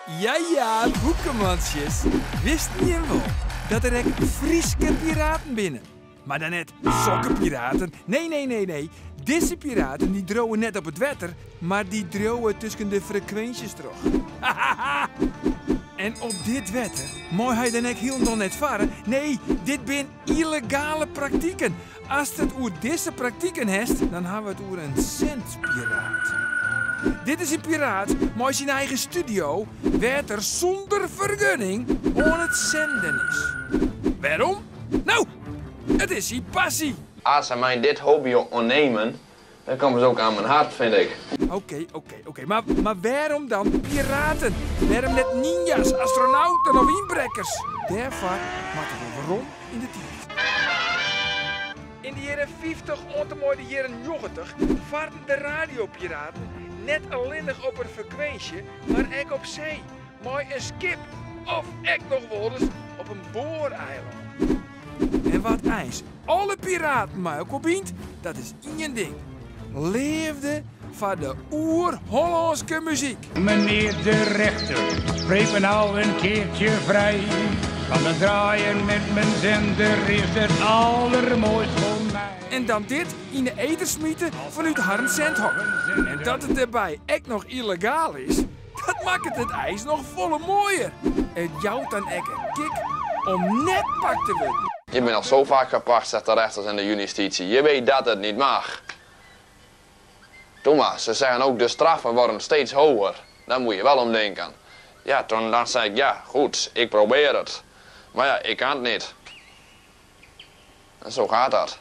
Ja ja, boekemantsjes, wisten jim wol dat der ek Fryske piraten binne? Mar dan net sokke piraten, nee nee nee nee, dizze piraten dy driuwe net op it wetter, mar dy driuwe tusken de frekwinsjes troch. Hahaha! En op dit wetter mei hy dan ek hielendal net farre, nee, dit bin yllegale praktiken. Ast it oer dizze praktiken hast, dan ha we it oer in sendpiraat. Dit is in piraat mei syn eigen studio, wêr't er sûnder fergunning oan it senden is. Wêrom? No, it is syn passy. Als ze mij dit hobby ontnemen, dan komen ze ook aan mijn hart, vind ik. Oké, oké, oké, mar, mar wêrom dan piraten? Wêrom net ninja's, astronauten of ynbrekkers? Dêrfoar moatte we werom yn de tiid. Yn de jierren 50 oant en mei de jierren 90 farden de radiopiraten net allinnich op in frekwinsje, mar ek op see, mei in skip of ek noch wolris op in boareilân. En wat eins alle piraten mei elkoar bynt, dat is ien ding, leafde foar de oer-Hollânske muzyk. Meneer de rechter, spreek me nou een keertje vrij. Want het draaien met mijn zender is het allermooist voor mij. En dan dit yn de eter smite fanút harren sendhok. En dat it dêrby ek noch yllegaal is, dat makket it eins noch folle moaier. It jout dan ek in kick om net pakt te wurden. Je bent al zo vaak gepakt, zegt de rechters en de justitie. Je weet dat het niet mag. Doe maar, ze zeggen ook de straffen worden steeds hoger. Daar moet je wel om denken. Ja, toen dan zei ik, ja, goed, ik probeer het. Maar ja, ik kan het niet. En zo gaat dat.